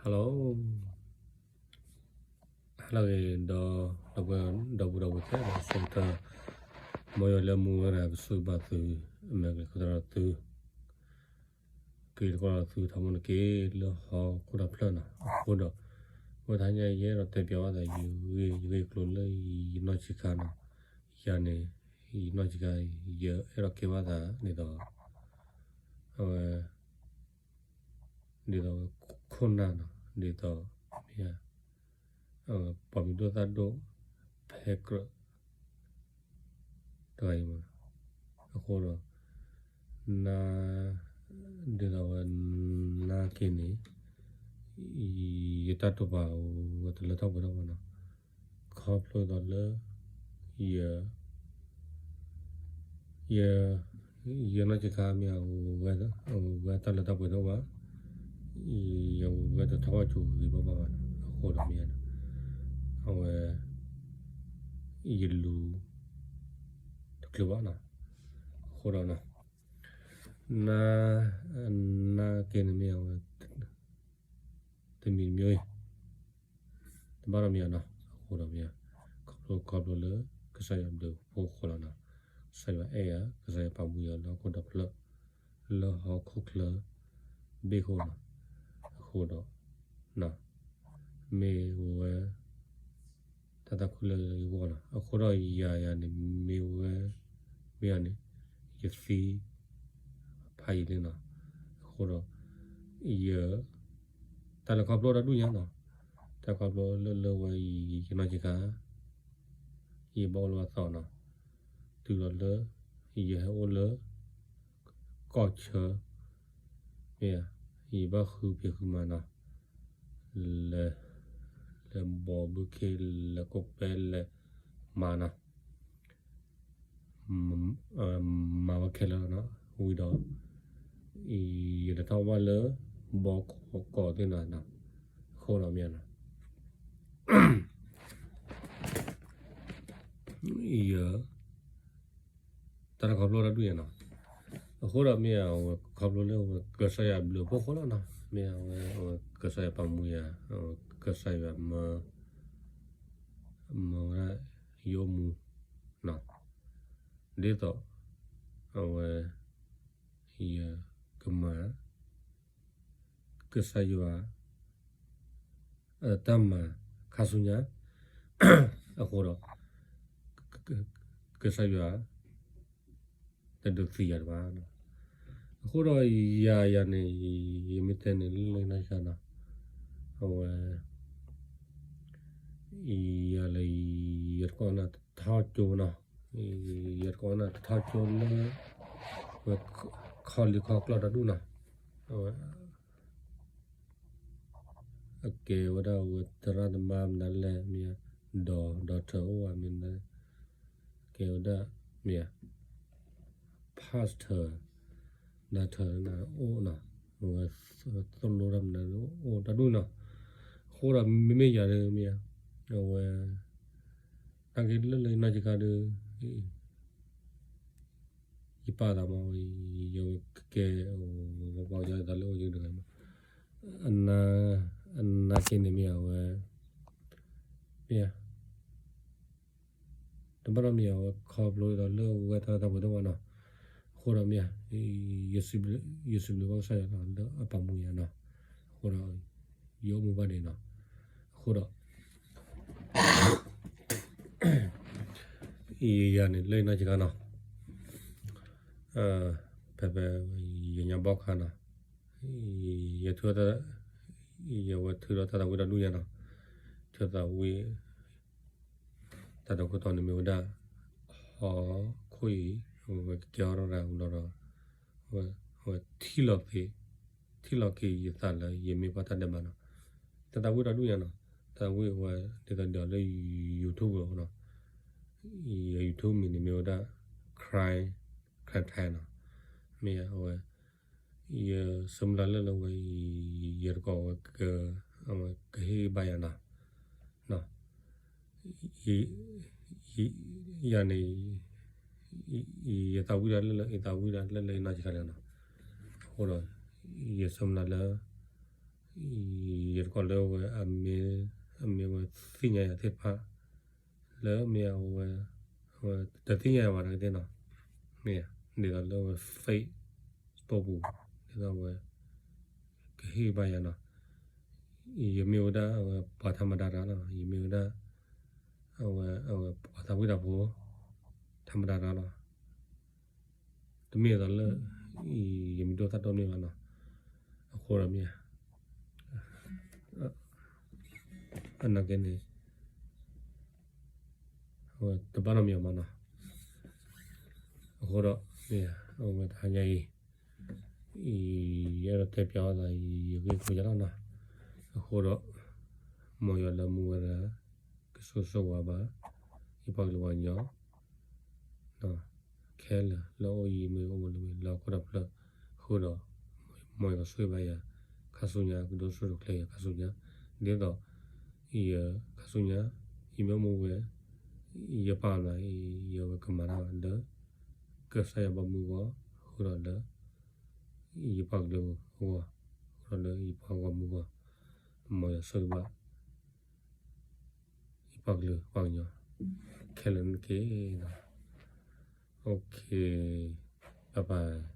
Hello, hello ဂ့ၤ ဒီပုၢ်ဒီဝဲၢ်ခဲလၢာ် ဆၢကတီၢ် မ်ယွၤလၢမူဝဲဒၣ် ကစၢ်ဘၣ်သု အမဲာ်ကလဲၤခီသရၣ်သု က့ၤတကီၢ်သုထီမူနက့ၤ လၢဟီၣ်ခိၣ်ဒီဖျၢၣ်နီၤ အဃိဒီး ဝဲတဟါညါယအဲၣ်ဒိးတဲပၠးဘၣ်သး ယဂ့ၢ်ယဂ့ၢ်ကျိၤလၢ ယနီၢ်ဆံးခါနီၤ ယၤန့ၣ် ယနီၢ်ဆံးခါ ယအဲၣ်ဒိးကဲဘၣ်သးဒ်သိး အဝဲ ဒ်သိးခိၣ်နၢ်နီၤ ဒ်သိး မ့ၢ် ပှၤမံၤဒိၣ်သၣ်ဒိၣ် ဖဲကြၢး တဂၤအံၤမး အဃိဒီး န ဒ်သိးဝဲ နက့ၤန့ၣ် ယတၢ်တိာ်ပာ်အိၣ်ဝဲတလၢထီၣ်ပှဲၤထီၣ်ဘၣ်နီၤ ခီဖျိသးလၢ ယ ယ ယနီၢ်ဆံးခါမ့ၢ်အဝဲ အဝဲတၢ်လၢတၢ်ပှဲၤတအိၣ်ဘၣ် ယဝဲတထီၣ်ဘၣ်ကၠိဂ့ၤဘၣ်ဘၣ်ဘၣ်နီၤ အဃိဒီးမ့ၢ် အဝဲ ယလူၤ တချုးဘၣ်နီၤ အဃိဒီး န နက့ၤန့ၣ်မ့ၢ်အဝဲ တမံၤတမံၤအံၤ တဘၣ်ဒီးမ့ၢ်နီၤ အဃိဒီးမ့ၢ် ခီဖျိခီဖျိလၢ ကစၢ်ယွၤဘျုးဖှိၣ်ဃီလီၤနီၤ ကစၢ်ယွၤအဲၣ်ယၤ ကစၢ်ယွၤပာ်မူယၤလၢဟီၣ်ခိၣ်ဒီဖျၢၣ် လၢဟီၣ်ခိၣ်ချၢ ဘ့ၣ်ခိၣ်နီၤ အဃိဒီး မ့ၢ်ဝဲ တၢ်သးခုလၢယဂီၢ်နီၤ အဃိဒီးယၤယၤန့ၣ် မ့ၢ်ဝဲ မ့ၢ်ယၤန့ၣ် ယသံ ဖးယံာ်လံနီၤ အဃိဒီး ယ တၢ်လၢခီဖျိတၢ်ဒူၣ်ညါနီၤ တၢ်ခီဖျိလၢလၢဝဲ ယနီၢ်ဆံးခါ ယဘၣ်အိၣ်လၢပှၤသီနီၤ တုၤဒီးလၢ ယဟဲအိၣ်လၢ ကီၢ်ဆၢ မ့ၢ် ယဘၣ်ဃုဖံးဃုမၤနီၤ လဲၤ လဲၤဘီဘုခ့ လဲၤကိးပဲလဲၤမၤနီၤ မၤဝဲခဲလၢာ်နီၤ ဝံၤဒီး ယလဲၤထီၣ်ဘၣ်လၢ ဘီကီးသ့ၣ်နီၤ အဃိဒီးမ့ၢ်နီၤ ယ တၢ်တခီဖျိတၢ်ဒူၣ်ညါနီၤ အဃိဒီးမ့ၢ်အဝဲခီဖျိလၢအဝဲကစၢ်ယွၤဘျုးဖှိၣ်ဃီလီၤနီၤ မ့ၢ်အဝဲ အဝဲကစၢ်ယွၤပာ်မူယၤ အဝဲကစၢ်ယွၤမၢ မၢဝဲဒၣ်ယအိၣ်မူနီၤ ဒ်သိး အဝဲ ယကမၤ ကစၢ်ယွၤ တၢ်မၤခါဆူညါ အဃိဒီး ကစၢ်ယွၤ တဒုးသံယၤတဘၣ်နီၤ အဃိဒီးယၤယၤန့ၣ် ယမ့ၢ်တဲန့ၣ်လၢလၢနီၢ်ဆံးခါနီၤ အဝဲ ယၤလၢ ယတကိးနၢ်တထီၣ်ကၠိနီၤ ယတကိးနၢ်တထီၣ်ကၠိလၢ ဝဲ ခီလံခီကျီတၢ်ဒူၣ်နီၤ အဝဲ အကဲဝဲဒၣ်ဝဲသရၣ်သမါမနုၤလဲၣ် မ့ၢ် ဒီး doctor အိၣ်ဧါမ့ၢ် ကဲဝဲဒၣ် မ့ၢ် pastor doctor အိၣ်နီၤ အဝဲ သိၣ်လိတၢ်မနုၤ အိၣ်တၢ်ဒူၣ်နီၤ အဃိဒီးမ့မ့ၢ်ယၤဒီးမ့ၢ် အဝဲ နာ်က့လၢလၢနီၢ်ဆံးခါဒီး ယပာ်သးမး ယဝဲကကဲ ပှၤကညီသးလၢအိၣ်ယုၢ်တဂၤမး အနာ်က့န့ၣ်မ့ၢ်အဝဲ မ့ၢ် တဘၣ်ဒီးမ့ၢ်အဝဲခီဖျိဒီးလၢဝဲတၢ်လၢတၢ်ပှဲၤဒိၣ်မးနီၤ အဃိဒီးမ့ၢ် ယစံးဘျုးဘၣ်ကစၢ်ယွၤလၢအပာ်မူယၤနီၤ အဃိဒီး ယအိၣ်မူဘၣ်န့ၣ်နီၤ အဃိဒီး ယၤန့ၣ်လၢနီၢ်ဆံးခါနီၤ ဖဲဖဲ ယညါဘီခါနီၤ ယထု ယဝဲထုးဒီးတၢ်သးဝံၣ်တၢ်ဒူၣ်ညါနီၤ ထုးသးဝံၣ် တၢ်တခိၣ်တီန့ၣ်မ့ၢ်ဝဲဒၣ် ဟီၣ်ခိၣ်အံၤ အဝဲကကဲထီၣ်တၢ်ဝံၤလီၤဒီး အဝဲထံၣ်လီၤက့ၤ ထံၣ်လီၤက့ၤယသးလၢယမ့ၢ်ဘၣ်တၢ်ဒဲးဘးနီၤ တၢ်သးဝံၣ်အဝဲ ဒ်သိးဒီးလၢ YouTube နီၤ ယ YouTube မံၤန့ၣ်မ့ၢ်ဝဲဒၣ် Cry Cry Thai နီၤ မ့ၢ်အဝဲ ယဆၢမုၢ်လၢ်လၢလၢဝဲ ယတကိးဝဲ အဝဲကဟ့ၣ်ဘၣ်ယၤနီၤ ယၤန့ၣ် ယသးဝံၣ်ဒၣ်လၢလၢ ယသးဝံၣ်ဒၣ်လၢလၢနီၢ်ဆံးခါလီၤနီၤ အဃိဒီး ယဆၢမုၢ်လၢ်လၢ ယ ယတကိးလၢဝဲ အမ့ၢ်ဝဲသ့ၣ်ညါယၤသ့ၣ်တဖၣ် လၢမ့ၢ်အဝဲ အဝဲတသ့ၣ်ညါယၤဘၣ်နာ်က့သ့ၣ်နီၤ, မ့ၢ်ဒ်သိးလၢဝဲ Facebook ပူၤ ဒ်သိးဝဲ ကဟ့ၣ်ဘၣ်ယၤနီၤ, ယမ့ၢ်ဝဲဒၣ်အဝဲပှၤထါမတၤတဂၤလီၤ, ယမ့ၢ်ဝဲဒၣ် အဝဲ အဝဲပှၤသးဝံၣ်တၢ်ဖိ ထါမတၤတဂၤလီၤ. တမ့ၢ်သိးလၢ ယမံၤဒိၣ်သၣ်ဒိၣ်န့ၣ်ဘၣ်နီၤ, အဃိဒီးမ့ၢ် အနာ်က့န့ၣ် အဝဲတဘၣ်နီတမံၤမးနီၤ, အဃိဒီး အဝဲတဟါညါအံၤ ယအဲၣ်ဒိးတဲပၠးအီၤသး ယဂ့ၢ်ကျိၤယါလီၤနီၤ, အဃိဒီး မ်ယွၤလၢမူဝဲဒၣ် ကဆိၣ်ဂ့ၤဆိၣ်ဝါဘၣ် ယပှၤကလုာ်ပှၤကညီ ခဲလၢာ်လၢအအိၣ်ယံၤမ့ၢ်အိၣ်မူလၢမ့ၢ်လၢဟီၣ်ခိၣ်ဒီဖျၢၣ်, အဃိဒီး မ်ယွၤကဆိၣ်ဂ့ၤဘၣ်ယၤ ခါဆူညါ ကဒိၣ်ဆိၣ်ဒိၣ်ကျဲယၤခါဆူညါ, ဒ်သိး ယခါဆူညါ ယမ့ၢ်အိၣ်မူဝဲ ယပာ်လီၤ ယဝဲကမၤတၢ်လၢ ကစၢ်ယွၤဘီမုၢ်အဂီၢ်, အဃိဒီးလၢ ယပှၤကလုာ်အဂီၢ်, အဃိဒီးလၢယပှၤဂီၢ်မုၢ်အဂီၢ်, မ်ယွၤဆိၣ်ဂ့ၤဘၣ် ယပှၤကလုာ်ပှၤကညီ ခဲလၢာ်န့ၣ်တက့ၢ်. OK, bye bye.